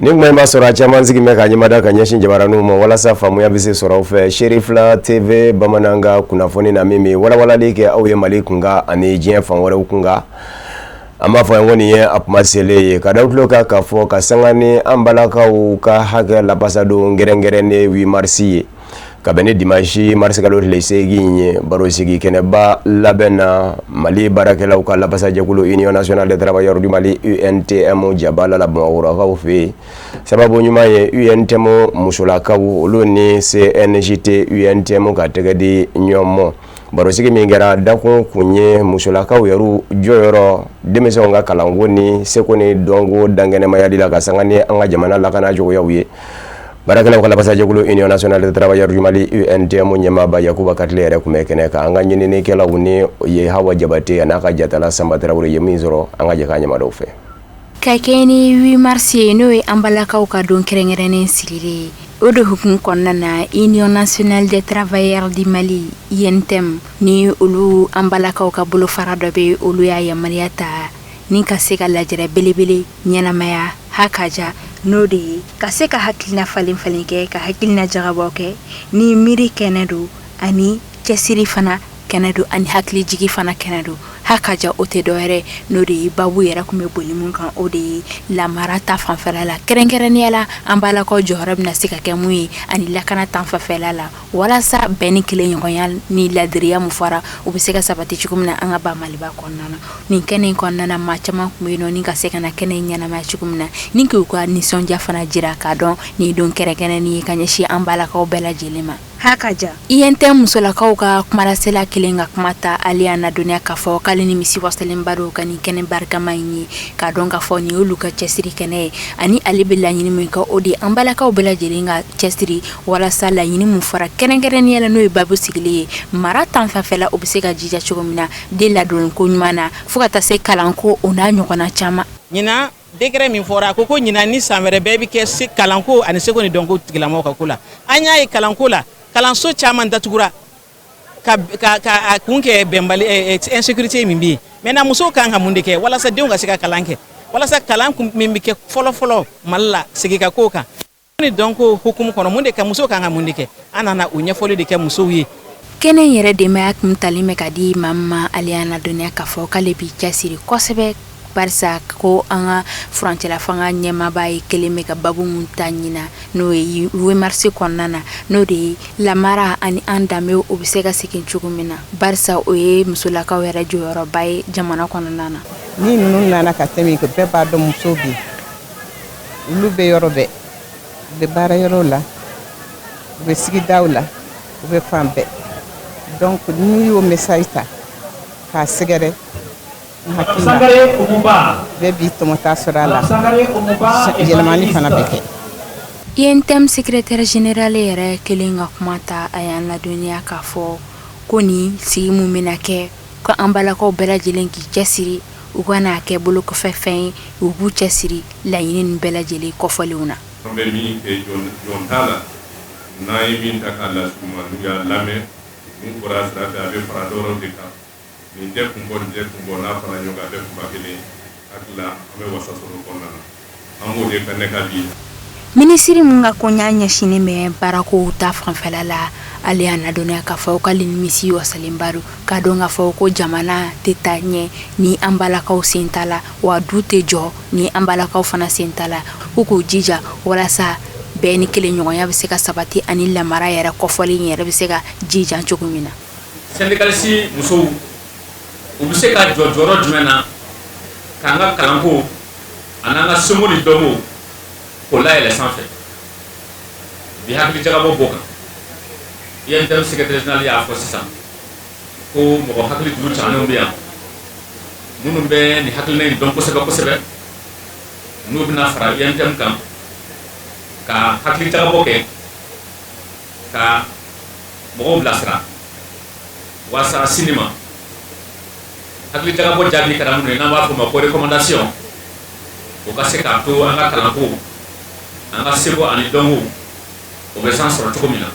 Nin kuma in b'a sɔrɔ a caman sigi bɛ ka ɲɛmada ka ɲɛsin jabaraninw ma walasa faamuya bɛ se sɔrɔ aw fɛ Serifila TV bamanankan kunnafoni na min bɛ walawalali kɛ aw ye Mali kunkan ani diɲɛ fan wɛrɛw kunkan. An b'a fɔ ko nin ye a kuma selen ye ka da tulo kan k'a fɔ ka sanga ni an balakaw ka hakɛ labasadon kɛrɛnkɛrɛnnen 8 mars ye ka bɛn ni dimanche mars kalo tile 8 ye, barosigi kɛnɛba labɛn na Mali baarakɛlaw ka labasajɛkulu Union nationale des travailleurs du Mali UNTM jabala la Bamakɔkaw fɛ yen. Sababu ɲuman ye UNTM musolakaw olu ni CNJT UNTM ka tɛgɛ di ɲɔgɔn ma. Barosigi min kɛra dakun kun ye musolakaw yɛrɛ jɔyɔrɔ denmisɛnw ka kalanko ni seko ni dɔnko dankɛnɛmayali la ka sanga ni an ka jamana lakana cogoyaw ye. Baarakɛlaw ka labasajɛkulu Union nationale des travailleurs du Mali UNTM ɲɛmaaba Yakuba Katile yɛrɛ tun bɛ kɛnɛ kan. An ka ɲininikɛlaw ni ye Hawa Jabate a n'a ka jatala Sanba Tarawele ye min sɔrɔ, an ka jɛ k'a ɲɛmadaw fɛ. Ka kɛ ni 8 mars ye, n'o ye an balakaw ka don kɛrɛnkɛrɛnnen sigilen ye, o de hukumu kɔnɔna na, Union nationale des travailleurs du Mali UNTM ni olu an balakaw ka bolofara dɔ bɛ, olu y'a yamaruya ta ni ka se ka lajɛrɛ belebele ɲɛnamaya hakaja, n'o de ye ka se ka hakilina falen falen kɛ, ka hakilina jagabɔ kɛ ni miiri kɛnɛ don, ani cɛsiri fana kɛnɛ don, ani hakilijigi fana kɛnɛ don. Hakaja o tɛ dɔwɛrɛ, n'o de ye babu yɛrɛ tun bɛ boli min kan, o de ye lamara ta fanfɛla la, kɛrɛnkɛrɛnnenya la an balakaw jɔyɔrɔ bɛna se ka kɛ mun ye, ani lakana ta fanfɛla la, walasa bɛn ni kelenɲɔgɔnya ni ladiriya mun fɔra, o bɛ se ka sabati cogo min na an ka ba Maliba kɔnɔna na. Nin kɛnɛ in kɔnɔna na, maa caman tun bɛ yen nɔ ni ka se ka na kɛnɛ in ɲɛnamaya cogo min na, ni k'u ka nisɔndiya fana jira k'a dɔn nin don kɛrɛnkɛrɛnnen ye ka ɲɛsin an balakaw bɛɛ lajɛlen ma. Hakaja UNTM musolakaw ka kumalasela kelen ka kuma ta, ale y'a ladɔnniya k'a fɔ k'ale nimisi wasalenba don ka nin kɛnɛ barikama in ye, k'a dɔn k'a fɔ nin y'olu ka cɛsiri kɛnɛ ye, ani ale bɛ laɲini min kɛ, o de ye an balakaw bɛɛ lajɛlen ka cɛsiri walasa laɲini min fɔra kɛrɛnkɛrɛnnenya la, n'o ye babu sigilen ye mara ta fanfɛla, o bɛ se ka jija cogo min na den ladonni ko ɲuman na, fo ka taa se kalanko, o n'a ɲɔgɔnna caman. Ɲinan, décret min fɔra, a ko ko ɲinan ni san wɛrɛ bɛɛ bɛ kɛ kalanko ani seko ni dɔnko tigilamɔgɔw ka ko la. An y'a ye kalanko la, kalanso caman datugura ka a kun kɛ bɛnbali insécurité min bɛ yen. Maintenant, musow kan ka mun de kɛ walasa denw ka se ka kalan kɛ, walasa kalan min bɛ kɛ fɔlɔ fɔlɔ Mali la, segin ka k'o kan ni dɔnko hukumu kɔnɔ? Mun de ka musow kan ka mun de kɛ? An nana o ɲɛfɔli de kɛ musow ye. Kɛnɛ in yɛrɛ denbaya tun talen bɛ ka di maa min ma, ale y'an ladɔnniya k'a fɔ k'ale b'i cɛsiri kosɛbɛ, barisa ko an ka furancɛla fanga ɲɛmaaba ye kelen bɛ ka babu mun ta ɲina, n'o ye 8 mars kɔnɔna na, n'o de ye lamara ani an danbe, o bɛ se ka segin cogo min na, barisa o ye musolakaw yɛrɛ jɔyɔrɔba ye jamana kɔnɔna na. Ni ninnu nana ka tɛmɛ, bɛɛ b'a dɔn musow bi olu bɛ yɔrɔ bɛɛ, u bɛ baara yɔrɔ la, u bɛ sigidaw la, u bɛ fan bɛɛ. Donc n'u y'o message ta k'a sɛgɛrɛ, n hakili la bɛɛ b'i tɔmɔta sɔrɔ a la, yɛlɛmani fana bɛ kɛ. UNTM secrétaire général yɛrɛ kelen ka kuma ta, a y'an ladɔnniya k'a fɔ ko nin sigi mun bɛna kɛ, ko an balakaw bɛɛ lajɛlen k'i cɛsiri, u ka n'a kɛ bolo kɔfɛ fɛn ye, u k'u cɛsiri laɲini nin bɛɛ lajɛlen kɔfɔlenw na. An bɛ min kɛ, jɔn t'a la. N'an ye min ta k'a lase u ma, n'u y'a lamɛn, mun bɔra a sira fɛ, a bɛ fara dɔwɛrɛw de kan. Nin tɛ kun bɔ, nin tɛ kun bɔ, n'a fara ɲɔgɔn kan, a bɛ kunba kelen. Hakili la, an bɛ wasa sɔrɔ o kɔnɔna na. An b'o de fɛ ne ka bi. Minisiri mun ka koɲa ɲɛsinnen bɛ baarako ta fanfɛla la, ale y'a ladɔnniya k'a fɔ k'ale nimisi wasalenba don k'a dɔn k'a fɔ ko jamana tɛ taa ɲɛ ni an balakaw sen t'a la, wa du tɛ jɔ ni an balakaw fana sen t'a la, k'u k'u jija walasa bɛɛ ni kelenɲɔgɔnya bɛ se ka sabati, ani lamara yɛrɛ kɔfɔlen yɛrɛ bɛ se ka jija cogo min na. Syndicaliste musow, u bɛ se ka jɔ jɔyɔrɔ jumɛn na k'an ka kalanko ani an ka seko ni dɔnko k'o layɛlɛ sanfɛ? Bi, hakili jagabɔ b'o kan. UNTM secrétaire général y'a fɔ sisan ko mɔgɔ hakili juru cannenw bɛ yan minnu bɛ nin hakilina in dɔn kosɛbɛ kosɛbɛ, n'u bɛna fara UNTM kan ka hakili jagabɔ kɛ, ka mɔgɔw bilasira walasa sini ma hakili jagabɔ jaabi kɛra minnu ye, n'an b'a fɔ o ma ko recommandation, o ka se k'a to an ka kalanko, an ka seko ani dɔnko, o bɛ san sɔrɔ cogo min na.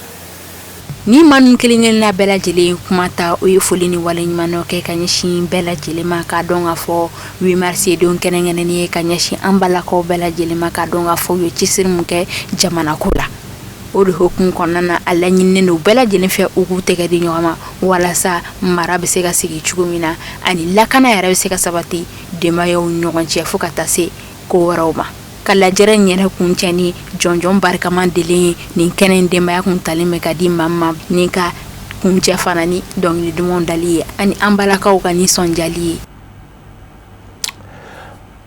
Ni maa ninnu kelen-kelenna bɛɛ lajɛlen kuma ta, o ye foli ni waleɲumandɔn kɛ ka ɲɛsin bɛɛ lajɛlen ma, k'a dɔn k'a fɔ 8 mars ye don kɛrɛnkɛrɛnnen ye ka ɲɛsin an balakaw bɛɛ lajɛlen ma, k'a dɔn k'a fɔ u ye cɛsiri min kɛ jamana ko la. O de hukumu kɔnɔna na, a laɲininen don bɛɛ lajɛlen fɛ u k'u tɛgɛ di ɲɔgɔn ma walasa mara bɛ se ka sigi cogo min na, ani lakana yɛrɛ bɛ se ka sabati denbayaw ɲɔgɔn cɛ, fo ka taa se ko wɛrɛw ma. Ka lajɛrɛ in yɛrɛ kuncɛ ni jɔnjɔn barikama dilen ye nin kɛnɛ in denbaya kun talen bɛ ka di maa ma, ni ka kuncɛ fana ni dɔnkili dumanw dali ye ani an balakaw ka nisɔndiyali ye.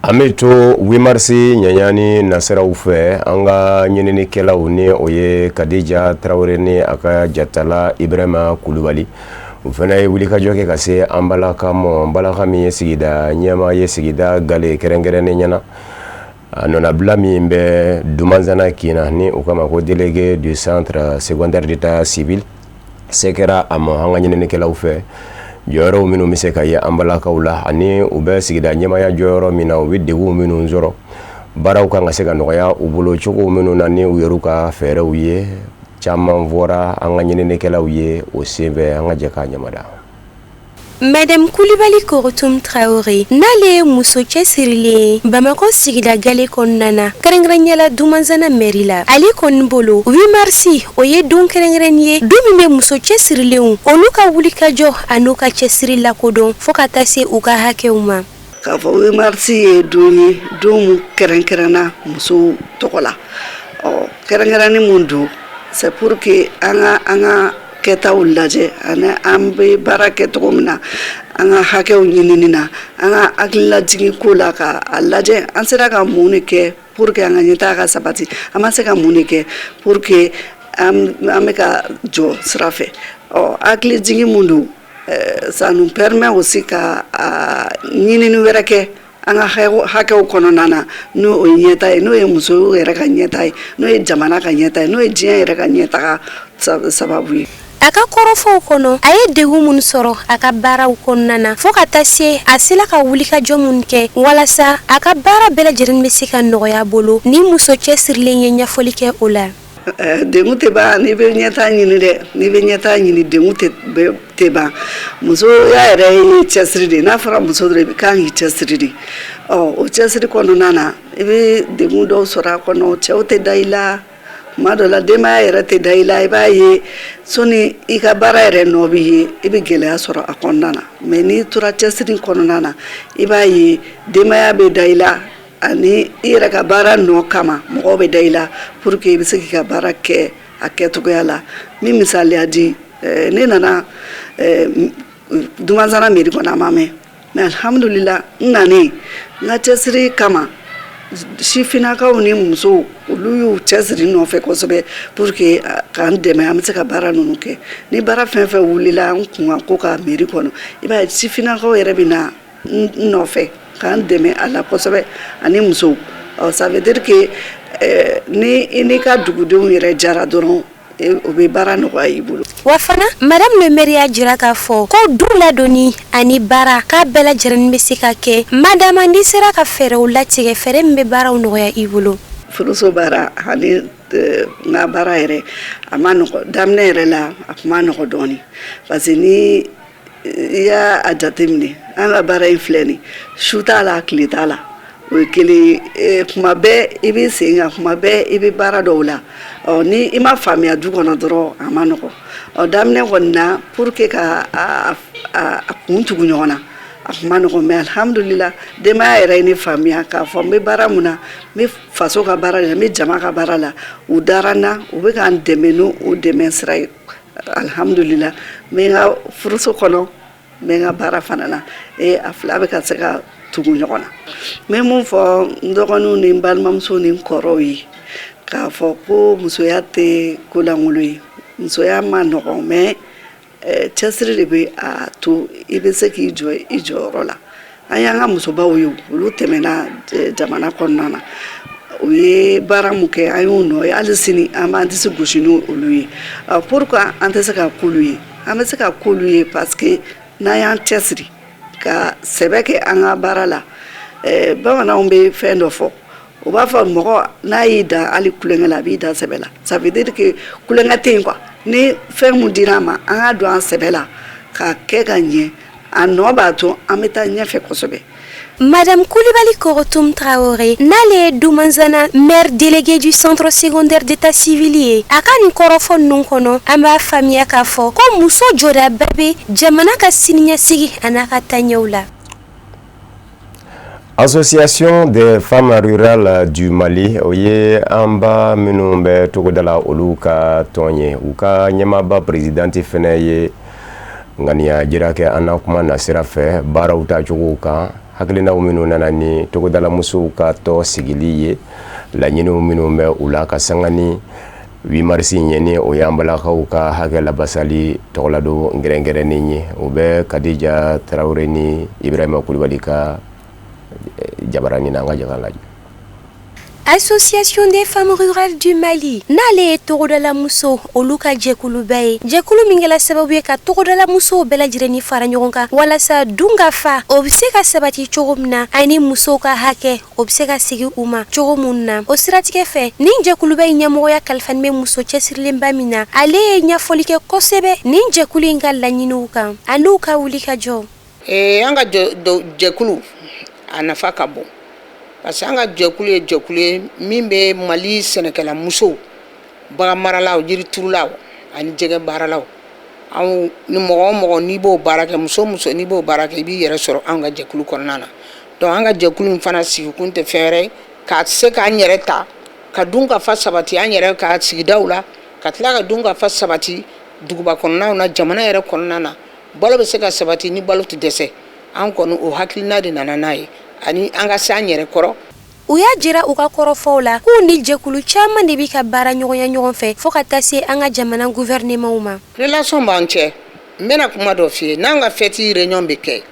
An bɛ to 8 mars ɲaɲani nasiraw fɛ. An ka ɲininikɛlaw, ni o ye Kadija Tarawele ni a ka jatala Ibrahima Kulubali, u fana ye wulikajɔ kɛ ka se an balaka ma, balaka min ye sigida ɲɛmaa ye sigida gale kɛrɛnkɛrɛnnen ɲɛna, a nɔnabila min bɛ Dumanzana kin na, ni u k'a ma ko délégué du centre secondaire d'état civil. Se kɛra a ma an ka ɲininikɛlaw fɛ. Jɔyɔrɔw minnu bɛ se ka ye an balakaw la, ani u bɛ sigida ɲɛmaaya jɔyɔrɔ min na, u bɛ degun minnu sɔrɔ, baaraw kan ka se ka nɔgɔya u bolo cogo minnu na, ni u yɛrɛ ka fɛɛrɛw ye, caman fɔra an ka ɲininikɛlaw ye o senfɛ. An ka jɛ k'a ɲamada. Madame Kulibali Korotum Traoré, n'ale ye muso cɛsirilen ye Bamakɔ sigida gale kɔnɔna na, kɛrɛnkɛrɛnnenya la Dumanzana mairie la, ale kɔni bolo 8 mars o ye don kɛrɛnkɛrɛnnen ye, don min bɛ muso cɛsirilenw olu ka wulikajɔ an'u ka cɛsiri lakodɔn fo ka taa se u ka hakɛw ma. K'a fɔ 8 mars ye don ye, don min kɛrɛnkɛrɛnna musow tɔgɔ la. Ɔ kɛrɛnkɛrɛnni mun don, c'est pour que an ka kɛtaw lajɛ ani an bɛ baara kɛ cogo min na, an ka hakɛw ɲinini na, an ka hakililajigin ko la, ka a lajɛ an sera ka mun de kɛ pour que an ka ɲɛtaga ka sabati, an ma se ka mun de kɛ pour que an bɛ ka jɔ sira fɛ. Ɔ hakilijigin mun don, ça nous permet aussi ka ɲinini wɛrɛ kɛ an ka hakɛw kɔnɔna na, n'o ye ɲɛta ye, n'o ye musow yɛrɛ ka ɲɛta ye, n'o ye jamana ka ɲɛta ye, n'o ye diɲɛ yɛrɛ ka ɲɛtaga sababu ye. A ka kɔrɔfɔw kɔnɔ, a ye degun minnu sɔrɔ a ka baaraw kɔnɔna na, fo ka taa se a sela ka wulikajɔ minnu kɛ walasa a ka baara bɛɛ lajɛlen bɛ se ka nɔgɔya bolo, ni muso cɛsirilen ye ɲɛfɔli kɛ o la. Degun tɛ ban n'i bɛ ɲɛta ɲini dɛ. N'i bɛ ɲɛta ɲini, degun tɛ ban. Musoya yɛrɛ ye cɛsiri de ye. N'a fɔra muso dɔrɔn, i bɛ kan k'i cɛsiri de. Ɔ o cɛsiri kɔnɔna na, i bɛ degun dɔw sɔrɔ a kɔnɔ. Cɛw tɛ da i la tuma dɔ la, denbaya yɛrɛ tɛ da i la. I b'a ye sɔnni i ka baara yɛrɛ nɔ bɛ ye, i bɛ gɛlɛya sɔrɔ a kɔnɔna na. Mais n'i tora cɛsiri kɔnɔna na, i b'a ye denbaya bɛ da i la, ani i yɛrɛ ka baara nɔ kama mɔgɔw bɛ da i la, pour que i bɛ se k'i ka baara kɛ a kɛcogoya la. Min misaliya di, ne nana Dumansana mairie kɔnɔ, a ma mɛn, mais alhamdulila, n nanen, n ka cɛsiri kama, sifinnakaw ni musow, olu y'u cɛsiri nɔfɛ kosɛbɛ pour que k'an dɛmɛ an bɛ se ka baara ninnu kɛ. Ni baara fɛn fɛn wulila an kun ko ka mairie kɔnɔ, i b'a ye sifinnakaw yɛrɛ bɛ na n nɔfɛ k'an dɛmɛ a la kosɛbɛ, ani musow. Ɔ ça veut dire que ni i n'i ka dugudenw yɛrɛ jara dɔrɔn, o bɛ baara nɔgɔya i bolo. Wa fana, madame le maire y'a jira k'a fɔ ko du ladonni ani baara k'a bɛɛ lajɛlen bɛ se ka kɛ, madama n'i sera ka fɛɛrɛw latigɛ, fɛɛrɛ min bɛ baaraw nɔgɔya i bolo. Furuso baara ani n ka baara yɛrɛ, a ma nɔgɔ. Daminɛ yɛrɛ la, a tun ma nɔgɔ dɔɔnin, parce que ni i y'a jateminɛ, an ka baara in filɛ nin, su t'a la, tile t'a la, o ye kelen ye. Kuma bɛɛ i bɛ sen kan, kuma bɛɛ i bɛ baara dɔw la. Ɔ ni i ma faamuya du kɔnɔ dɔrɔn, a ma nɔgɔ. Ɔ daminɛ kɔni na, pour que ka a kun tugu ɲɔgɔn na, a tun ma nɔgɔ. Mais alhamdulila, denbaya yɛrɛ ye ne faamuya k'a fɔ n bɛ baara mun na, n bɛ faso ka baara de la, n bɛ jama ka baara la. U dara n na, u bɛ k'an dɛmɛ n'o dɛmɛ sira ye. Alhamdulila, n bɛ n ka furuso kɔnɔ, n bɛ n ka baara fana na, a fila bɛ ka se ka tugu ɲɔgɔn na. N bɛ mun fɔ n dɔgɔninw ni n balimamusow ni n kɔrɔw ye? K'a fɔ ko musoya tɛ ko lankolon ye. Musoya ma nɔgɔn, mais cɛsiri de bɛ a to i bɛ se k'i jɔ i jɔyɔrɔ la. An y'an ka musobaw ye, olu tɛmɛna jamana kɔnɔna na, u ye baara mun kɛ, an y'u nɔ ye. Hali sini an b'an disi gosi n'olu ye. Pourquoi an tɛ se ka k'olu ye? An bɛ se ka k'olu ye, parce que n'an y'an cɛsiri ka sɛbɛ kɛ an ka baara la. Bamananw bɛ fɛn dɔ fɔ, u b'a fɔ mɔgɔ n'a y'i dan hali kulonkɛ la, a b'i dan sɛbɛ la. Ça veut dire que kulonkɛ tɛ yen quoi. Ni fɛn mun dira an ma, an k'a don an sɛbɛ la k'a kɛ ka ɲɛ. A nɔ b'a to an bɛ taa ɲɛfɛ kosɛbɛ. Madame Koulibaly Korotoum Traoré, n'ale ye Dumanzana maire délégué du centre secondaire d'état civil ye, a ka nin kɔrɔfɔ ninnu kɔnɔ, an b'a faamuya k'a fɔ ko muso jɔdaba bɛ jamana ka siniɲɛsigi a n'a ka taɲɛw la. Association des femmes rurales du Mali, o ye an ba minnu bɛ togoda la, olu ka tɔn ye. U ka ɲɛmaaba présidente fɛnɛ ye ŋaniya jira kɛ an na kuma nasira fɛ baaraw taacogo kan, hakilinaw minnu nana ni togodalamusow ka tɔ sigili ye, laɲiniw minnu bɛ u la ka sanga ni 8 mars ye, ni o y'an balakaw ka hakɛ labasali tɔgɔladon kɛrɛnkɛrɛnnen ye. O bɛ Kadija Tarawele ni Ibrahima Kulibali ka jabaranin na. An ka jɛ k'a lajɛ. Association des femmes rurales du Mali, n'ale ye togodala muso olu ka jɛkuluba ye, jɛkulu min kɛla sababu ye ka togodala musow bɛɛ lajɛlen fara ɲɔgɔn kan walasa dunkafa o bɛ se ka sabati cogo min na, ani musow ka hakɛ o bɛ se ka sigi u ma cogo min na. O siratigɛ fɛ, nin jɛkuluba in ɲɛmɔgɔya kalifa bɛ muso cɛsirilenba min na, ale ye ɲɛfɔli kɛ kosɛbɛ nin jɛkulu in ka laɲiniw kan ani ka wuli ka jɔ. An ka jɛkulu, a nafa ka bon parce que an ka jɛkulu ye jɛkulu ye min bɛ Mali sɛnɛkɛla musow, bagan maralaw, yiriturulaw ani jɛgɛ baaralaw. Anw ni mɔgɔ o mɔgɔ n'i b'o baara kɛ, muso muso n'i b'o baara kɛ, i b'i yɛrɛ sɔrɔ anw ka jɛkulu kɔnɔna na. Donc an ka jɛkulu in fana sigikun tɛ fɛn wɛrɛ ye ka se k'an yɛrɛ ta ka dun ka fa sabati an yɛrɛ ka sigidaw la, ka tila ka dun ka fa sabati duguba kɔnɔnaw na, jamana yɛrɛ kɔnɔna na. Balo bɛ se ka sabati ni balo tɛ dɛsɛ. An kɔni, o hakilina de nana n'a ye ani an ka se an yɛrɛ kɔrɔ. U y'a jira u ka kɔrɔfɔw la k'u ni jɛkulu caman de bɛ ka baara ɲɔgɔnya ɲɔgɔn fɛ, fo ka taa se an ka jamana gouvernement ma. Relation b'an cɛ. N bɛna kuma dɔ f'i ye. N'an ka fête réunion bɛ kɛ,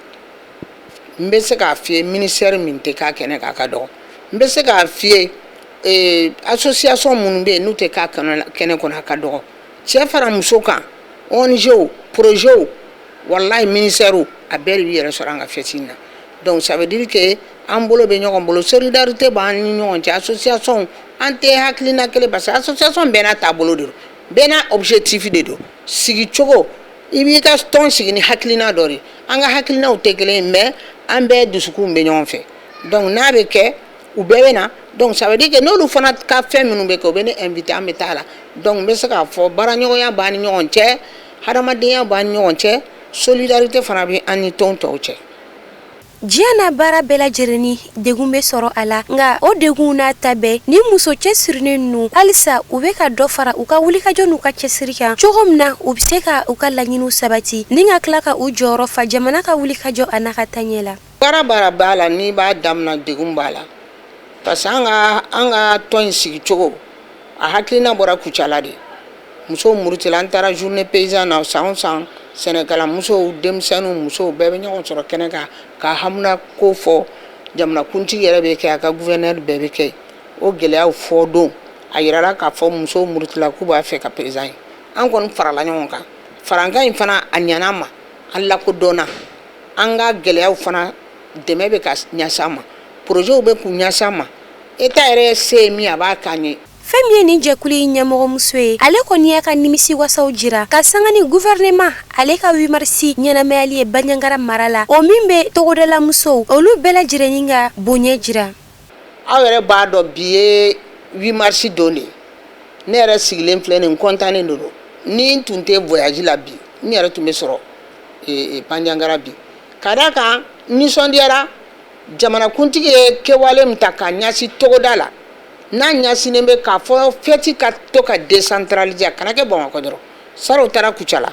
n bɛ se k'a f'i ye, ministère min tɛ k'a kɛnɛ kan, a ka dɔgɔ. N bɛ se k'a f'i ye, association minnu bɛ yen n'u tɛ k'a kɛnɛ kɔnɔ, a ka dɔgɔ. Cɛ fara muso kan, ONG, projet, walahi, ministère, a bɛɛ de b'i yɛrɛ sɔrɔ an ka fête in na. Donc ça veut dire que an bolo bɛ ɲɔgɔn bolo, solidarité b'an ni ɲɔgɔn cɛ. Association, an tɛ hakilina kelen parce que association bɛɛ n'a taabolo de don, bɛɛ n'a objectif de don. Sigi cogo, i b'i ka tɔn sigi ni hakilina dɔ de ye. An ka hakilinaw tɛ kelen ye, mais an bɛɛ dusukun bɛ ɲɔgɔn fɛ. Donc n'a bɛ kɛ, u bɛɛ bɛ na. Donc ça veut dire que n'olu fana ka fɛn minnu bɛ kɛ, u bɛ ne invité, an bɛ taa la. Donc n bɛ se k'a fɔ baaraɲɔgɔnya b'an ni ɲɔgɔn cɛ, hadamadenya b'an ni ɲɔgɔn cɛ, solidarité fana bɛ an ni tɔn tɔw cɛ. Diɲɛ n'a baara bɛɛ lajɛlen, degun bɛ sɔrɔ a la, nka o degun n'a ta bɛɛ, ni muso cɛsirilen ninnu, halisa u bɛ ka dɔ fara u ka wulikajɔ n'u ka cɛsiri kan cogo min na u bɛ se ka u ka laɲiniw sabati ni ka tila ka u jɔyɔrɔ fa jamana ka wulikajɔ a n'a ka taɲɛ la. Baara baara b'a la, n'i b'a daminɛ, degun b'a la parce que an ka tɔn in sigi cogo, a hakilina bɔra Kucala de. Musow murutila, an taara journée paysan na. San o san, sɛnɛkɛla musow, denmisɛnninw, musow bɛɛ bɛ ɲɔgɔn sɔrɔ kɛnɛ kan ka hamina ko fɔ. Jamanakuntigi yɛrɛ bɛ kɛ, a ka gouverneur bɛɛ bɛ kɛ. O gɛlɛyaw fɔ don, a yirala k'a fɔ musow murutila k'u b'a fɛ ka président ye. An kɔni farala ɲɔgɔn kan. Farankan in fana, a ɲana ma, an lakodɔnna. An ka gɛlɛyaw fana, dɛmɛ bɛ ka ɲɛsin an ma, projets bɛ k'u ɲɛsin an ma. État yɛrɛ se ye min ye, a b'a k'an ye. Fɛn min ye nin jɛkulu in ɲɛmɔgɔmuso ye, ale kɔni y'a ka nimisi wasaw jira ka sanga ni gouvernement ale ka 8 mars ɲɛnamayali ye Bandiagara mara la, o min bɛ togodala musow olu bɛɛ lajɛlen ka bonya jira. Aw yɛrɛ b'a dɔn, bi ye 8 mars don de ye. Ne yɛrɛ sigilen filɛ nin, kɔntannen de don. Ni n tun tɛ voyage la bi, n yɛrɛ tun bɛ sɔrɔ Bandiagara bi, ka d'a kan nisɔndiyara. Jamanakuntigi ye kɛwale min ta ka ɲɛsin togoda la, n'a ɲɛsinnen bɛ k'a fɔ fête ka to ka décentraliser, a kana kɛ Bamakɔ dɔrɔn. Sari u taara Kucala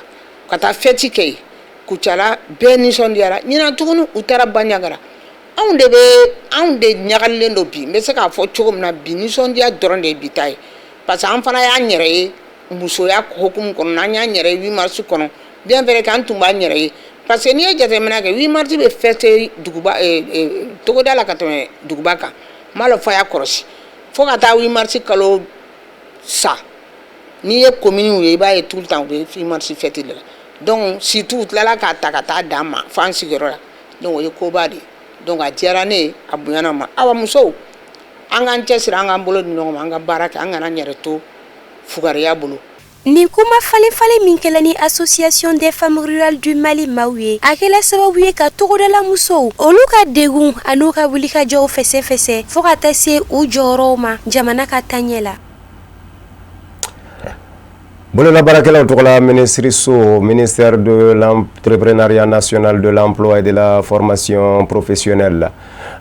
ka taa fête kɛ yen, Kucala bɛɛ nisɔndiyara. Ɲinan tuguni, u taara Bandiagara. Anw de bɛ, anw de ɲagalilen don bi. N bɛ se k'a fɔ cogo min na, bi nisɔndiya dɔrɔn de ye bi ta ye parce que an fana y'an yɛrɛ ye musoya hokumu kɔnɔ, an y'an yɛrɛ ye 8 mars kɔnɔ. Bien vrai que an tun b'an yɛrɛ ye parce que n'i ye jateminɛ kɛ, 8 mars bɛ fêter duguba, togoda la ka tɛmɛ duguba kan. N b'a dɔn f'a y'a kɔlɔsi fo ka taa 8 mars kalo sa. N'i ye communes ye, i b'a ye tout le temps u bɛ 8 mars fête de la. Donc surtout u tilala k'a ta ka taa d'an ma fo an sigiyɔrɔ la. Donc o ye koba de ye. Donc a diyara ne ye, a bonyana ma. Awa, musow, an k'an cɛsiri, an k'an bolo di ɲɔgɔn ma, an ka baara kɛ, an kana an yɛrɛ to fugariya bolo. Nin kuma falenfalen min kɛla ni Association des femmes rurales du Mali maaw ye, a kɛla sababu ye ka togodala musow olu ka degun an'u ka wulikajɔw fɛsɛfɛsɛ fo ka taa se u jɔyɔrɔw ma jamana ka taaɲɛ la. Bololabaarakɛlaw tɔgɔla minisiriso, ministère de l'Entrepreneuriat national, de l'Emploi et de la Formation professionnelle,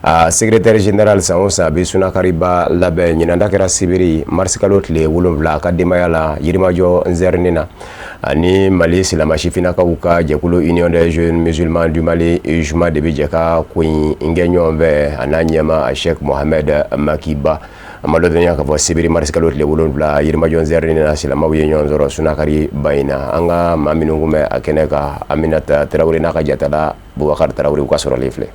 a secrétaire général, san o san a bɛ sunakariba labɛn. Ɲinan ta kɛra sibiri marisikalo tile 7 a ka denbaya la Yirimajɔ nzɛrɛni na, ani Mali silama sifinnakaw ka jɛkulu, Union des jeunes musulmans du Mali, UJMA, de bɛ jɛ ka ko in kɛ ɲɔgɔn fɛ, a n'a ɲɛma Cheikh Mohamed Makiba. A ma dɔnniya k'a fɔ sibiri marisikalo tile 7 Yirimajɔ nzɛrɛni na, silamɛw ye ɲɔgɔn sɔrɔ sunakari ba in na. An ka maa minnu kun bɛ a kɛnɛ kan, Aminata Tarawele n'a ka jatala Bubakari Tarawele, u ka sɔrɔlen filɛ.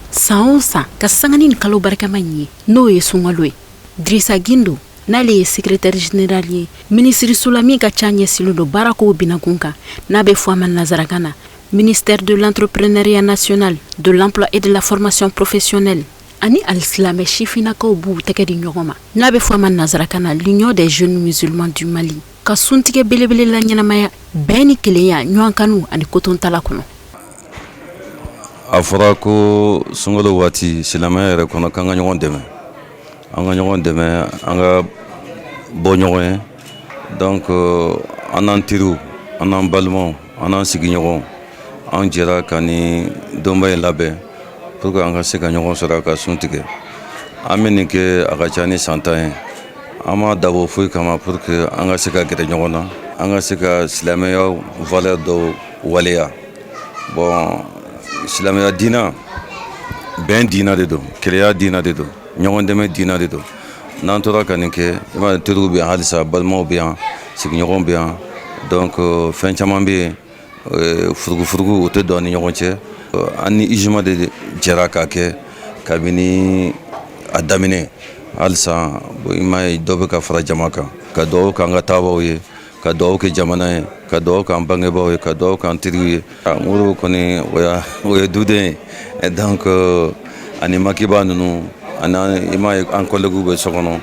San o san, ka sanga ni kalo barikama in ye, n'o ye sunkalo ye, Dirisa Gindo, n'ale ye secrétaire général ye minisiriso la min ka ca ɲɛsinnen don baarakow binakun kan, n'a bɛ fɔ a ma nansarakan na ministère de l'Entrepreneuriat national, de l'Emploi et de la Formation professionnelle, ani alisilamɛ sifinnakaw b'u tɛgɛ di ɲɔgɔn ma, n'a bɛ fɔ a ma nansarakan na l'Union des jeunes musulmans du Mali, ka suntigɛ belebele la ɲɛnamaya bɛn ni kelenya, ɲɔgɔn kanu ani kotontala kɔnɔ. A fɔra ko sunkalo waati, silamɛya yɛrɛ kɔnɔ, k'an ka ɲɔgɔn dɛmɛ, an ka ɲɔgɔn dɛmɛ, an ka bɔ ɲɔgɔn ye. Donc an n'an teriw, an n'an balimaw, an n'an sigiɲɔgɔnw, an jɛra ka nin donba in labɛn pour que an ka se ka ɲɔgɔn sɔrɔ ka sun tigɛ. An bɛ nin kɛ, a ka ca ni san 10 ye. An m'a dabɔ foyi kama pour que an ka se ka gɛrɛ ɲɔgɔn na, an ka se ka silamɛya valeur dɔw waleya. Bon, silamɛya diina, bɛn diina de don, keleya diina de don, ɲɔgɔn dɛmɛ diina de don. N'an tora ka nin kɛ, i m'a ye, teriw bɛ yan halisa, balimaw bɛ yan, sigiɲɔgɔnw bɛ yan. Donc fɛn caman bɛ yen, furugufurugu o tɛ don an ni ɲɔgɔn cɛ. An ni UJMA de jɛra k'a kɛ kabini a daminɛ halisa. I m'a ye, dɔ bɛ ka fara jama kan, ka dugawu k'an ka taabaw ye, ka dugawu kɛ jamana ye, ka dugawu k'an bangebaaw ye, ka dugawu k'an teriw ye. Modibo kɔni, o ye duden ye. Donc ani Makiba ninnu, ani i m'a ye, an collègues bɛ so kɔnɔ.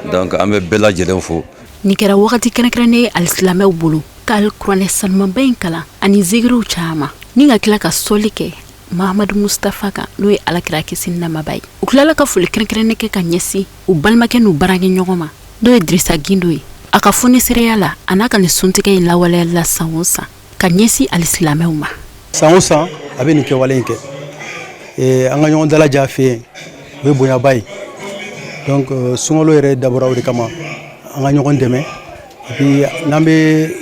Donc an bɛ bɛɛ lajɛlen fo. Nin kɛra wagati kɛrɛnkɛrɛnnen ye alisilamɛw bolo ka alikuranɛ sanumanba in kalan ani zikiriw caman, ni ka tila ka sɔli kɛ Mahamadu Mustafa kan, n'o ye Alakira kisi namaba ye. U tilala ka foli kɛrɛnkɛrɛnnen kɛ ka ɲɛsin u balimakɛ n'u baarakɛ ɲɔgɔn ma, n'o ye Dirisa Gindo ye, a ka fonisɛrɛya la a n'a ka nin suntigɛ in lawaleyali la san o san ka ɲɛsin alisilamɛw ma. San o san a bɛ nin kɛwale in kɛ, an ka ɲɔgɔn dalajɛ a fɛ yen, o ye bonyaba ye. Donc sunkalo yɛrɛ dabɔra o de kama, an ka ɲɔgɔn dɛmɛ, et puis n'an bɛ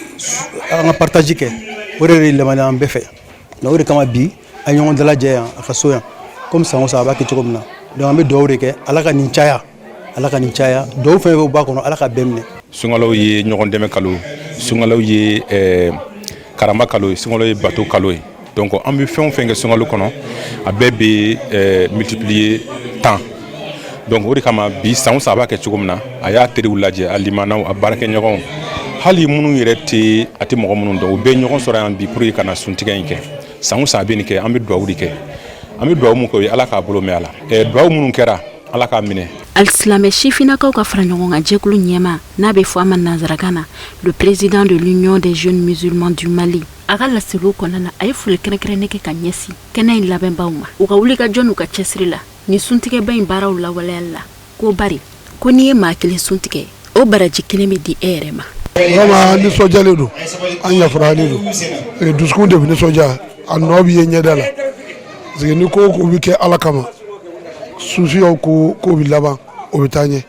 an ka partage kɛ, o de ye limaniya an bɛɛ fɛ. Donc o de kama bi an ɲɔgɔn dalajɛ yan a ka so yan, komi san o san a b'a kɛ cogo min na. Donc an bɛ dugawu de kɛ, Ala ka nin caya, Ala ka nin caya. Dugawu fɛn fɛn b'a kɔnɔ, Ala ka bɛɛ minɛ. Sunkalo ye ɲɔgɔn dɛmɛ kalo, sunkalo ye karama kalo ye, sunkalo ye bato kalo ye. Donc an bɛ fɛn o fɛn kɛ sunkalo kɔnɔ, a bɛɛ bɛ multiplier 10. Donc o de kama bi, san o san a b'a kɛ cogo min na, a y'a teriw lajɛ, a limanaw, a baarakɛɲɔgɔnw, hali minnu yɛrɛ tɛ a tɛ mɔgɔ minnu dɔn, u bɛɛ ɲɔgɔn sɔrɔ yan bi pour que ka na suntigɛ in kɛ. San o san a bɛ nin kɛ. An bɛ dugawu de kɛ. An bɛ dugawu mun kɛ, o ye Ala k'a bolo mɛn a la. Dugawu minnu kɛra, Ala k'a minɛ. Alisilamɛ sifinnakaw ka fara ɲɔgɔn kan jɛkulu ɲɛma, n'a bɛ fɔ a ma nansarakan na le président de l'Union des jeunes musulmans du Mali, a ka laseliw kɔnɔna na, a ye foli kɛrɛnkɛrɛnnen kɛ ka ɲɛsin kɛnɛ in labɛnbaw ma, u ka wuli ka jɔ n'u ka cɛsiri la nin suntigɛba in baaraw lawaleyali la, ko bari ko n'i ye maa kelen suntigɛ, o baraji kelen bɛ di e yɛrɛ ma. Vraiment, an nisɔndiyalen don, an yafuralen don, dusukun de bɛ nisɔndiya, a nɔ bɛ ye ɲɛda la, parce que ni ko o ko bɛ kɛ Ala kama, sufiyaw ko ko bɛ laban, o bɛ taa ɲɛ.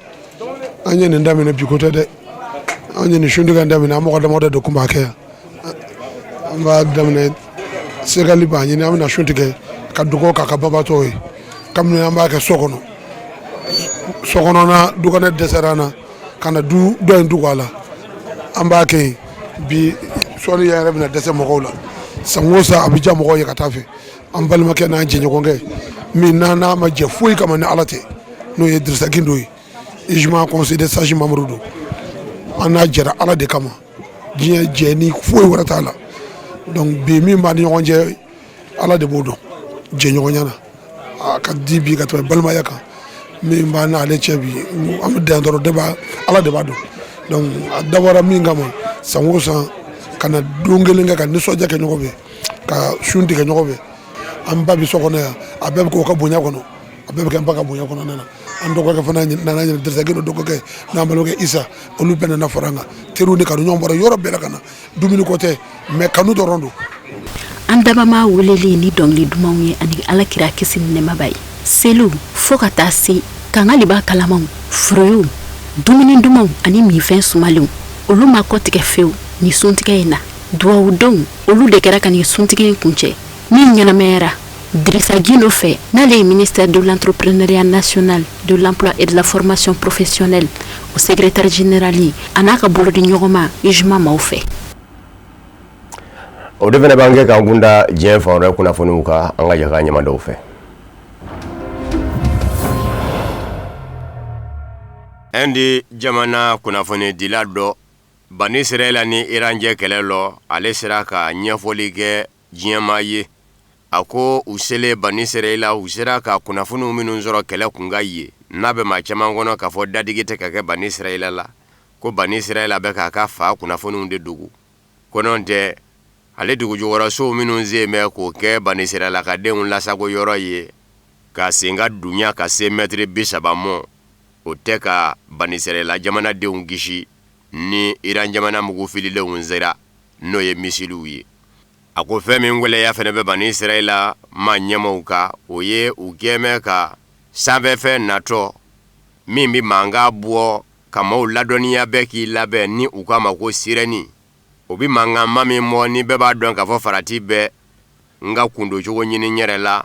An ye nin daminɛ bi ko tɛ dɛ. An ye nin suntigɛ daminɛ, an mɔgɔ damadɔ de tun b'a kɛ yan. An b'a daminɛ, segali b'a ɲini, an bɛna sun tigɛ ka dugawu k'a ka babatɔw ye. Kabini an b'a kɛ so kɔnɔ, so kɔnɔna dukɔnɔ dɛsɛra an na ka na du dɔ in dugu a la, an b'a kɛ yen. Bi sɔɔni yɛrɛ bɛna dɛsɛ mɔgɔw la. San o san a bɛ diya mɔgɔw ye ka taa fɛ. An balimakɛ n'an jɛɲɔgɔnkɛ min n'an n'a ma jɛ foyi kama ni Ala tɛ, n'o ye Dirisa Gindo ye, UJMA conseil des sages membre don. An n'a jɛra Ala de kama, diɲɛ jɛ ni foyi wɛrɛ t'a la. Donc bi min b'an ni ɲɔgɔn cɛ, Ala de b'o dɔn. Jɛɲɔgɔnya na a ka di bi ka tɛmɛ balimaya kan. Min b'an n'ale cɛ bi, an bɛ dan dɔrɔn de b'a, Ala de b'a dɔn. Donc a dabɔra min kama, san o san ka na don kelen kɛ ka nisɔndiya kɛ ɲɔgɔn fɛ, ka sun tigɛ ɲɔgɔn fɛ. An ba bɛ so kɔnɔ yan, a bɛɛ bɛ k'o ka bonya kɔnɔ, a bɛɛ bɛ kɛ n ba ka bonya kɔnɔna na. An dɔgɔkɛ fana nana ɲɛna, Dirisa Gindo dɔgɔkɛ n'an balimakɛ Isa, olu bɛɛ nana fara an kan. Teriw ni kanuɲɔgɔn bɔra yɔrɔ bɛɛ la ka na. Dumuni ko tɛ, mais kanu dɔrɔn don. An dabama weleli ni dɔnkili dumanw ye ani Ala kira kisi ni nɛɛma b'a ye, seliw fo ka taa se kangaliba kalamanw, fruits, dumuni dumanw ani minfɛn sumalenw, olu ma kɔtigɛ fewu ni suntigɛ in na. Dugawudonw, olu de kɛra ka nin suntigɛ in kuncɛ, min ɲɛnamayara Dirisa Gindo fɛ, n'ale ye ministère de l'entrepreneuriat national, de l'emploi et de la formation professionnelle o secrétaire général ye, a n'a ka bolodiɲɔgɔnma UJMA maaw fɛ. O de fana b'an kɛ k'an kunda diɲɛ fan wɛrɛ kunnafoniw kan. An ka jɛ k'a ɲɛma dɔw fɛ. Inde jamana kunnafonidila dɔ, Bani Israɛla ni Iran cɛ kɛlɛ lɔ, ale sera ka ɲɛfɔli kɛ diɲɛmaa ye. A ko u selen Bani Israɛla, u sera ka kunnafoniw minnu sɔrɔ kɛlɛ kunkan yen, n'a bɛ maa caman kɔnɔ k'a fɔ dadigi tɛ ka kɛ Bani Israɛla la, ko Bani Israɛla bɛ k'a ka fa kunnafoniw de dogo. Ko n'o tɛ, ale dugujukɔrɔsow minnu sen bɛ k'o kɛ Bani Israɛla ka denw lasago yɔrɔ ye, ka sen ka dunya ka se mɛtiri 30 mɔ, o tɛ ka Bani Israɛla jamanadenw kisi ni Iran jamana mugu fililenw sera, n'o ye misiliw ye. A ko fɛn min gwɛlɛya fɛnɛ bɛ Bani Israɛla maa ɲɛmaw kan, o ye u kɛmɛ ka sanfɛfɛn natɔ min bɛ mankan bɔ ka maaw ladɔnniya bɛɛ k'i labɛn, ni u k'a ma ko sirɛni. O bɛ mankanma min bɔ, ni bɛɛ b'a dɔn k'a fɔ farati bɛ n ka kundoncogo ɲini n yɛrɛ la,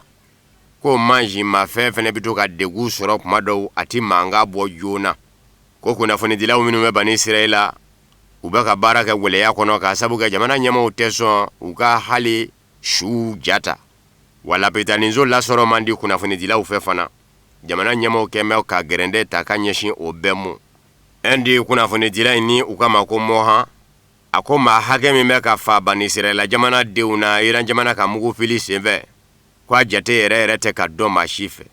ko mansinmafɛn fɛnɛ bɛ to ka degun sɔrɔ kuma dɔw, a tɛ mankan bɔ joona. Ko kunnafonidilaw minnu bɛ Bani Israɛla, u bɛ ka baara kɛ gwɛlɛya kɔnɔ, k'a sabu kɛ jamana ɲɛmaaw tɛ sɔn u ka hali suw ja ta, wa lapitaniso lasɔrɔ man di kunnafonidilaw fɛ fana. Jamana ɲɛmaaw kɛn bɛ ka gɛrɛndɛ ta ka ɲɛsin o bɛɛ ma. Inde kunnafonidila in, ni u k'a ma ko Mohan, a ko maa hakɛ min bɛ ka fa Bani Israɛla jamana denw na Iran jamana ka mugu fili senfɛ, ko a jate yɛrɛ yɛrɛ tɛ ka dɔn maa si fɛ.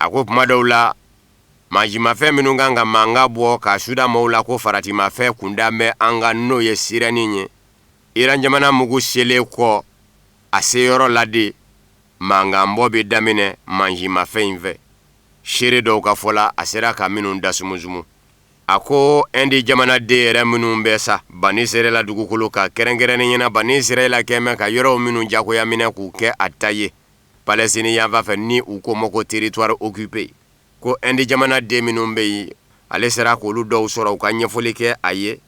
A ko kuma dɔw la, mansinmafɛn minnu kan ka mankan bɔ k'a suda maaw la ko faratimafɛn kunda bɛ an kan, n'o ye sirɛni ye, Iran jamana mugu selen kɔ a seyɔrɔ la de, mankanbɔ bɛ daminɛ mansinmafɛn in fɛ. Seere dɔw ka fɔ la, a sera ka minnu da sumusumu. A ko Inde jamanaden yɛrɛ minnu bɛ sa Bani Israɛla dugukolo kan, kɛrɛnkɛrɛnnenya na Bani Israɛla kɛn bɛ ka yɔrɔw minnu jagoya minɛ k'u kɛ a ta ye Palestine yanfan fɛ, ni u ko ma ko territoire occupé, ko Inde jamanaden minnu bɛ yen, ale sera k'olu dɔw sɔrɔ u ka ɲɛfɔli kɛ a ye,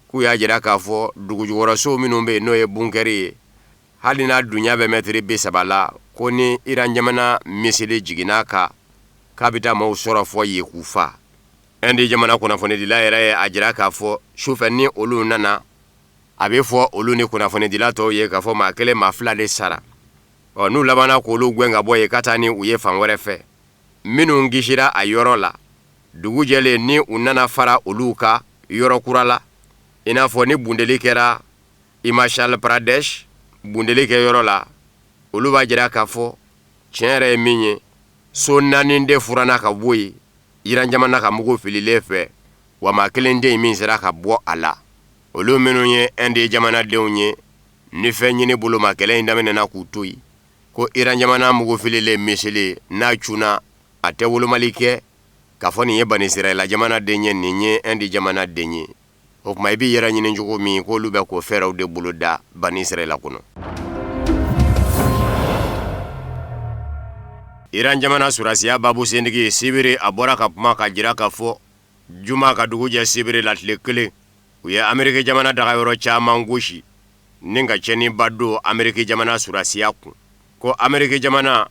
k'u y'a jira k'a fɔ dugujukɔrɔso minnu bɛ yen, n'o ye bunker ye, hali n'a dunya bɛ mɛtiri 30 la, ko ni Iran jamana misili jiginna kan, k'a bɛ taa maaw sɔrɔ fɔ yen k'u fa. Inde jamana kunnafonidila yɛrɛ ye a jira k'a fɔ sufɛ ni olu nana, a bɛ fɔ olu ni kunnafonidila tɔw ye k'a fɔ maa kelen, maa fila de sara. Ɔ, n'u labanna k'olu gɛn ka bɔ yen ka taa ni u ye fan wɛrɛ fɛ, minnu kisira a yɔrɔ la, dugu jɛlen ni u nana fara olu kan yɔrɔ kura la, i n'a fɔ ni bundeli kɛra Himachal Pradesh bundeli kɛ yɔrɔ la, olu b'a jira k'a fɔ tiɲɛ yɛrɛ ye min ye, so naani de furanna ka bɔ yen Iran jamana ka mugu fililen fɛ, wa maa kelen tɛ yen min sera ka bɔ a la. Olu minnu ye Inde jamanadenw ye, ni fɛn ɲini bolo ma kɛlɛ in daminɛna k'u to yen, ko Iran jamana mugu fililen misili n'a cunna, a tɛ wolomali kɛ k'a fɔ nin ye Banisirayila jamanaden ye, nin ye Inde jamanaden ye. O tuma i b'i yɛrɛ ɲini cogo min, k'olu bɛ k'o fɛɛrɛw de boloda Banisirayila kɔnɔ. Iran jamana sɔrɔdasiya babu sentigi, sibiri a bɔra ka kuma ka jira k'a fɔ juma ka dugu jɛ sibiri la, tile kelen, u ye Ameriki jamana dagayɔrɔ caman gosi ni ka cɛnniba don Ameriki jamana sɔrɔdasiya kun. Ko Ameriki jamana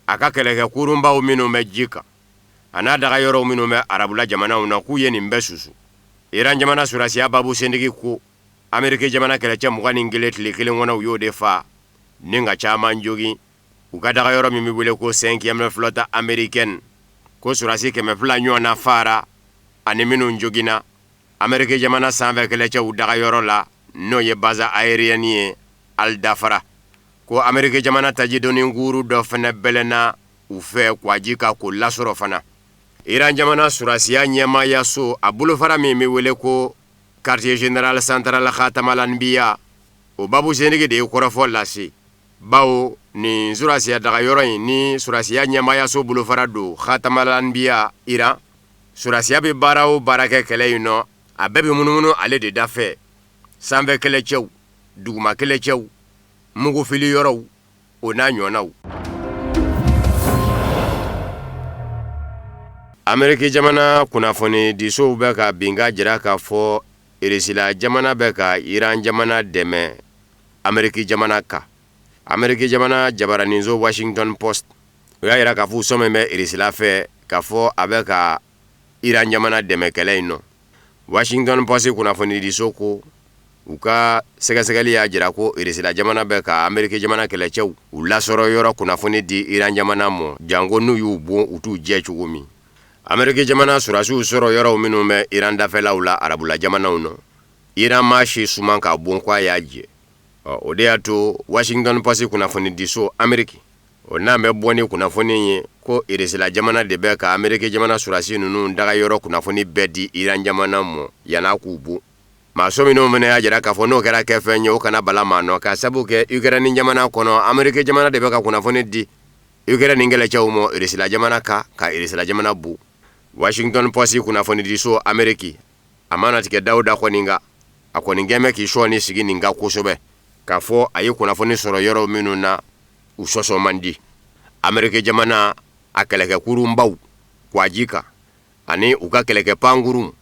a ka kɛlɛkɛ kurunbaw minnu bɛ ji kan, a n'a dagayɔrɔw minnu bɛ arabula jamanaw na, k'u ye nin bɛɛ susu. Iran jamana sɔrɔdasiya babu sentigi ko Ameriki jamana kɛlɛcɛ 21 tile kelen kɔnɔ, u y'o de faa ni ka caman jogin. U ka dagayɔrɔ min bɛ wele ko cinquième flotte américaine, ko sɔrɔdasi 200 ɲɔgɔnna faara ani minnu joginna Ameriki jamana sanfɛ kɛlɛcɛw dagayɔrɔ la, n'o ye base aérienne ye Al Dafra. Ko Ameriki jamana tajidoni kuuru dɔ fana bɛlɛnna u fɛ kwaji kan k'o lasɔrɔ fana. Iran jamana sɔrɔdasiya ɲɛmaayaso a bolofara min bɛ wele ko quartier général central Khatamal Anbiya, o babu sentigi de ye kɔrɔfɔ lase, bawo nin surasiya dagayɔrɔ in ni surasiya ɲɛmaayaso bolofara don Khatamal Anbiya Iran, surasiya bɛ baara o baara kɛ kɛlɛ in nɔ, a bɛɛ bɛ munumunu ale de dafɛ, sanfɛ kɛlɛcɛw, duguma kɛlɛcɛw, mugufili yɔrɔw, o n'a ɲɔgɔnnaw. Ameriki jamana kunnafonidisow bɛ ka binka jira k'a fɔ Irisila jamana bɛ ka Iran jamana dɛmɛ Ameriki jamana kan. Ameriki jamana jabaraninso Washington Post, o y'a jira k'a fɔ u sɔmin bɛ Irisila fɛ k'a fɔ a bɛ ka Iran jamana dɛmɛ kɛlɛ in nɔ. Washington Post kunnafonidiso ko u ka sɛgɛsɛgɛli y'a jira ko Irisila jamana bɛ ka Ameriki jamana kɛlɛcɛw u lasɔrɔ yɔrɔ kunnafoni di Iran jamana mɔ, janko n'u y'u bon u t'u jɛ cogo min. Ameriki jamana sɔrɔdasiw sɔrɔ yɔrɔw minnu bɛ Iran dafɛlaw la arabula jamanaw nɔ, Iran m'a si suman k'a bon ko a y'a jɛ. Ɔ, o de y'a to Washington Post kunnafonidiso Ameriki, o n'a bɛ bɔ ni kunnafoni ye ko Irisila jamana de bɛ ka Ameriki jamana sɔrɔdasi ninnu dagayɔrɔ kunnafoni bɛɛ di Iran jamana mɔ yann'a k'u bon. Maa sɔminenw fana y'a jira k'a fɔ n'o kɛra kɛfɛn ye, o kana bala maa nɔ, k'a sabu kɛ Ukraine jamana kɔnɔ, Ameriki jamana de bɛ ka kunnafoni di Ukraine kɛlɛcɛw mɔ Irisila jamana kan, ka Irisila jamana bon. Washington Post kunnafonidiso Ameriki, a mana tigɛ dawuda kɔni kan, a kɔni kɛn bɛ k'i sɔɔni sigi nin kan kosɛbɛ, k'a fɔ a ye kunnafoni sɔrɔ yɔrɔ minnu na, u sɔsɔ man di. Ameriki jamana a kɛlɛkɛkurunbaw kwaji kan ani u ka kɛlɛkɛ pankurun,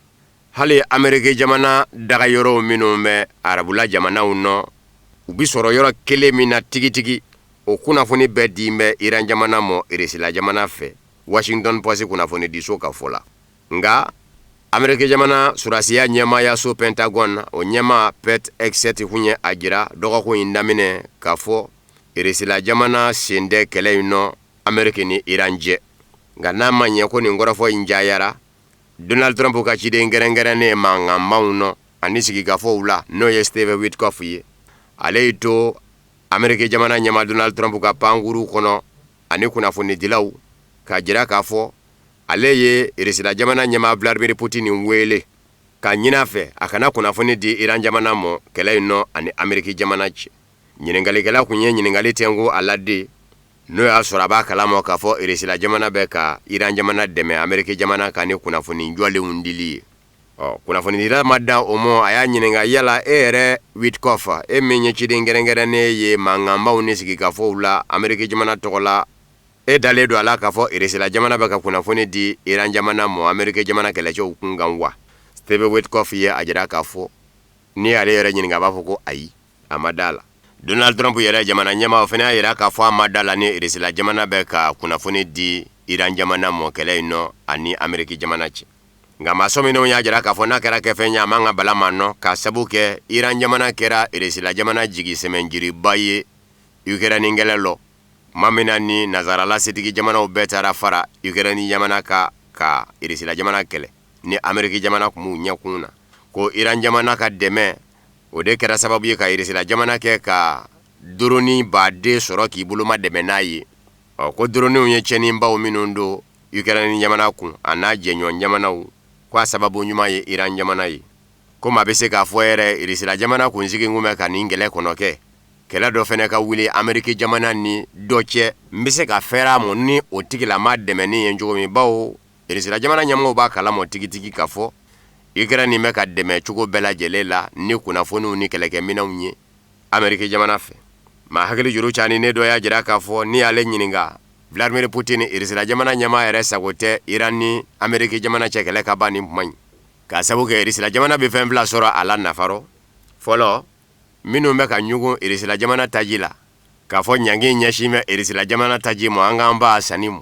hali Ameriki jamana dagayɔrɔw minnu bɛ arabula jamanaw nɔ, u bɛ sɔrɔ yɔrɔ kelen min na tigitigi, o kunnafoni bɛɛ di bɛ Iran jamana mɔ Irisila jamana fɛ, Washington Post kunnafonidiso ka fɔ la. Nka Ameriki jamana sɔrɔdasiya ɲɛmaayaso Pentagon, o ɲɛmaa Pete Hegseth kun ye a jira dɔgɔkun in daminɛ k'a fɔ Irisila jamana sen tɛ kɛlɛ in nɔ Ameriki ni Iran cɛ. Nka n'a ma ɲɛ ko nin kɔrɔfɔ in cayara, Donald Trump ka ciden kɛrɛnkɛrɛnnen mankanbaw nɔ ani sigikafɔw la, n'o ye Steve Witkoff ye, ale y'i to Ameriki jamana ɲɛmaa Donald Trump ka pankuru kɔnɔ ani kunnafonidilaw k'a jira k'a fɔ ale ye Irisila jamana ɲɛmaa Vladimir Putin wele k'a ɲini a fɛ a kana kunnafoni di Iran jamana mɔ kɛlɛ in nɔ ani Ameriki jamana cɛ. Ɲininkalikɛla kun ye ɲininkali tɛnku a la de, n'o y'a sɔrɔ a b'a kalama k'a fɔ Irisila jamana bɛ ka Iran jamana dɛmɛ Ameriki jamana kan ni kunnafoni jɔlenw dili ye. Ɔ, kunnafonidila ma dan o mɔ, a y'a ɲininka yala e yɛrɛ Witkoff, e min ye ciden kɛrɛnkɛrɛnnen ye mankanbaw ni sigikafɔw la Ameriki jamana tɔgɔ la, e dalen don a la k'a fɔ Irisila jamana bɛ ka kunnafoni di Iran jamana mɔ Ameriki jamana kɛlɛcɛw kunkan wa? Steve Witkoff ye a jira k'a fɔ n'i y'ale yɛrɛ ɲininka, a b'a fɔ ko ayi, a ma da la. Donald Trump yɛrɛ jamana ɲɛmaa, o fana y'a jira k'a fɔ a ma da la ni Irisila jamana bɛ ka kunnafoni di Iran jamana mɔ kɛlɛ in nɔ ani Ameriki jamana cɛ. Nka maa sɔminenw y'a jira k'a fɔ n'a kɛra kɛfɛn ye, a man ka bala maa nɔ, k'a sabu kɛ Iran jamana kɛra Irisila jamana jigi sɛmɛnjiriba ye Ukraine kɛlɛ lɔ. Tuma min na ni nazarala setigi jamanaw bɛɛ taara fara Ukraine jamana kan ka Irisila jamana kɛlɛ, ni Ameriki jamana tun b'u ɲɛkun na ko Iran jamana ka dɛmɛ, o de kɛra sababu ye ka Irisila jamana kɛ ka doroni baden sɔrɔ k'i boloma dɛmɛ n'a ye. Ɔ, ko doroniw ye tiɲɛnibaw minnu don Ukraine jamana kun a n'a jɛɲɔgɔn jamanaw, ko a sababu ɲuman ye Iran jamana ye. Komi a bɛ se k'a fɔ yɛrɛ, Irisila jamana kunsigi kun bɛ ka nin kɛlɛ kɔnɔ kɛ, kɛlɛ dɔ fana ka wuli Ameriki jamana ni dɔ cɛ, n bɛ se ka fɛrɛ a ma ni o tigilama dɛmɛni ye cogo min, bawo Irisila jamana ɲɛmɔgɔw b'a kalama tigitigi k'a fɔ Ukraine bɛ ka dɛmɛ cogo bɛɛ lajɛlen la ni kunnafoniw ni kɛlɛkɛminɛnw ye Ameriki jamana fɛ. Maa hakili juru caaninen dɔ y'a jira k'a fɔ n'i y'ale ɲininka, Vladimir Putin, Irisila jamana ɲɛmaa yɛrɛ sago tɛ Iran ni Ameriki jamana cɛ kɛlɛ ka ban nin kuma in, k'a sabu kɛ Irisila jamana bɛ fɛn fila sɔrɔ a la nafa rɔ. Fɔlɔ, minnu bɛ ka ɲugun Irisila jamana taji la, k'a fɔ ɲangi ɲɛsin bɛ Irisila jamana taji ma, an k'an ban a sanni ma,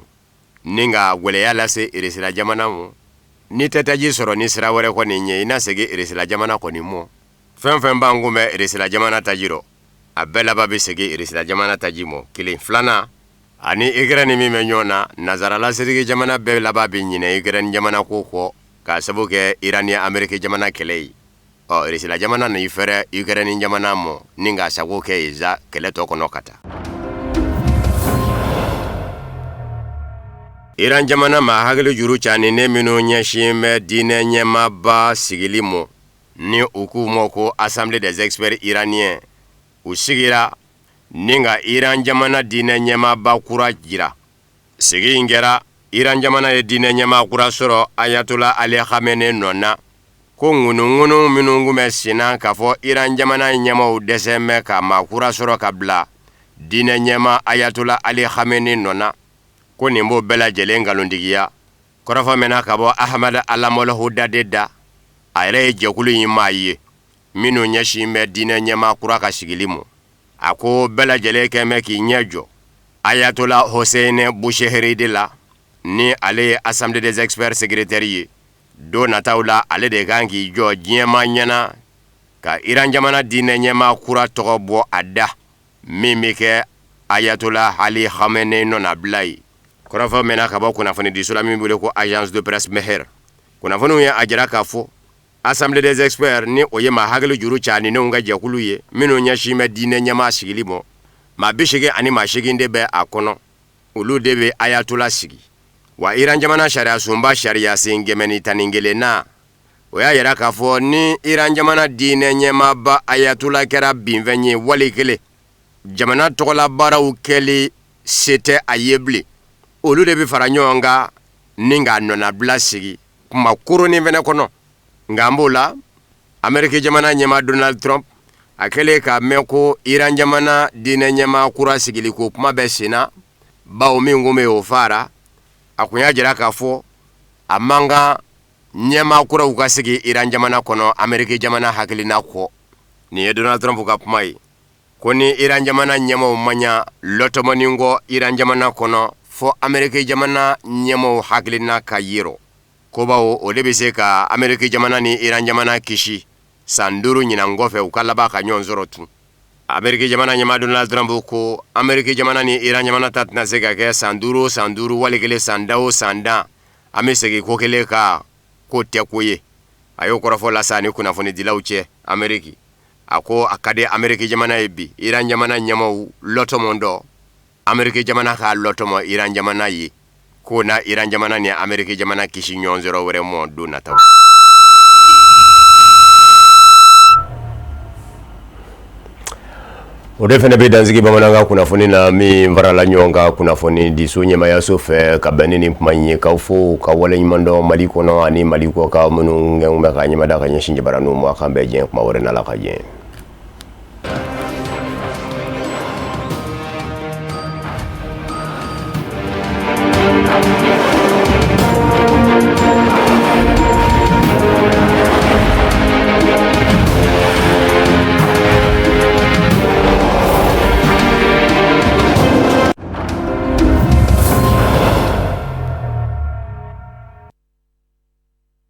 ni ka gwɛlɛya lase Irisila jamana ma. N'i tɛ taji sɔrɔ ni sira wɛrɛ kɔni ye, i na segin Irisila jamana kɔni mɔ. Fɛn fɛn b'an kun bɛ Irisila jamana taji rɔ, a bɛɛ laban bɛ segin Irisila jamana taji mɔ. Kelen filanan, ani Ukraine min bɛ ɲɔgɔn na, nazarala setigi jamana bɛɛ laban bɛ ɲinɛ Ukraine jamana ko kɔ, k'a sabu kɛ Iran ni Ameriki jamana kɛlɛ ye. Ɔ, Irisila jamana n'i fɛrɛ Ukraine jamana mɔ ni k'a sago kɛ yen sa kɛlɛ tɔ kɔnɔ ka taa. Iran jamana maa hakili juru caaninen minnu ɲɛsin bɛ diinɛ ɲɛmaaba sigili mɔ, Ni u k'u ma ko Assemblée des experts iraniens, u sigira ni ka Iran jamana diinɛ ɲɛmaaba kura jira. Sigi in kɛra, Iran jamana ye diinɛ ɲɛmaa kura sɔrɔ Ayatola Ali Khamenei nɔ na. Ko ŋunuŋunu minnu tun bɛ senna k'a fɔ Iran jamana ɲɛmaaw dɛsɛ bɛ ka maa kura sɔrɔ ka bila diinɛ ɲɛmaa Ayatola Ali Khamenei nɔ na, ko nin b'o bɛɛ lajɛlen nkalontigiya. Kɔrɔfɔ mɛnna ka bɔ Ahmad Alamolhoda de da, a yɛrɛ ye jɛkulu in maa ye minnu ɲɛsin bɛ diinɛ ɲɛmaa kura ka sigili ma. A ko bɛɛ lajɛlen kɛn bɛ k'i ɲɛ jɔ Ayatola Hossein Bouchehri de la, ni ale ye Assemblée des experts secrétaire ye. Don nataw la, ale de kan k'i jɔ diɲɛmaa ɲɛna ka Iran jamana diinɛ ɲɛmaa kura tɔgɔ bɔ a da, min bɛ kɛ Ayatola Ali Khamenei nɔnabila ye. Kɔrɔfɔ mɛnna ka bɔ kunnafonidiso la min wele ko Agence de presse Mehr. Kunnafoniw ye a jira k'a fɔ Assemblée des experts, ni o ye maa hakili juru caninenw ka jɛkulu ye minnu ɲɛsin bɛ diinɛ ɲɛmaa sigili ma, maa 88 de bɛ a kɔnɔ, olu de bɛ Ayatola sigi. Wa Iran jamana sariyasunba sariyasen 111nan, o y'a yira k'a fɔ ni Iran jamana diinɛ ɲɛmaaba Ayatola kɛra binfɛn ye, wali kelen jamana tɔgɔla baaraw kɛli se tɛ a ye bilen, olu de bɛ fara ɲɔgɔn kan ni k'a nɔnabila sigi kuma koronin fɛnɛ kɔnɔ. Nka an b'o la, Ameriki jamana ɲɛmaa Donald Trump, a kɛlen k'a mɛn ko Iran jamana diinɛ ɲɛmaa kura sigili ko kuma bɛ senna, bawo min kun bɛ o faara, a kun y'a jira k'a fɔ a man kan ɲɛmaa kuraw ka sigi Iran jamana kɔnɔ Ameriki jamana hakilina kɔ. Nin ye Donald Trump ka kuma ye, ko ni Iran jamana ɲɛmaaw ma ɲa lɔtɔmɔni kɔ Iran jamana kɔnɔ, fɔ Ameriki jamana ɲɛmaaw hakilina ka yirɔ ko bawo o de bɛ se ka Ameriki jamana ni Iran jamana kisi san 5 ɲinan kɔfɛ u ka laban ka ɲɔgɔn sɔrɔ tun. Ameriki jamana ɲɛmaa Donald Trump ko Ameriki jamana ni Iran jamana ta tɛna se ka kɛ san 5 o san 5, wali kelen san dan o san dan, an bɛ segin ko kelen kan, k'o tɛ ko ye. A y'o kɔrɔfɔ lase a ni kunnafonidilaw cɛ Ameriki. A ko a ka di Ameriki jamana ye bi Iran jamana ɲɛmaaw lɔtɔmɔ dɔ Ameriki jamana k'a lɔtɔmɔ Iran jamana ye, k'o na Iran jamana ni Ameriki jamana kisi ɲɔgɔn sɔrɔ wɛrɛ mɔ don nataw. O de fana bɛ dansigi bamanankan kunnafoni na min farala ɲɔgɔn kan kunnafoni diso ɲɛmayaso fɛ ka bɛn ni nin kuma in ye. K'aw fo ka waleɲuman dɔn Mali kɔnɔ ani Mali kɔ kan, minnu bɛ ka ɲɛmada ka ɲɛsin jabaraninw ma. K'an bɛn diɲɛ kuma wɛrɛ n'Ala ka diɲɛ.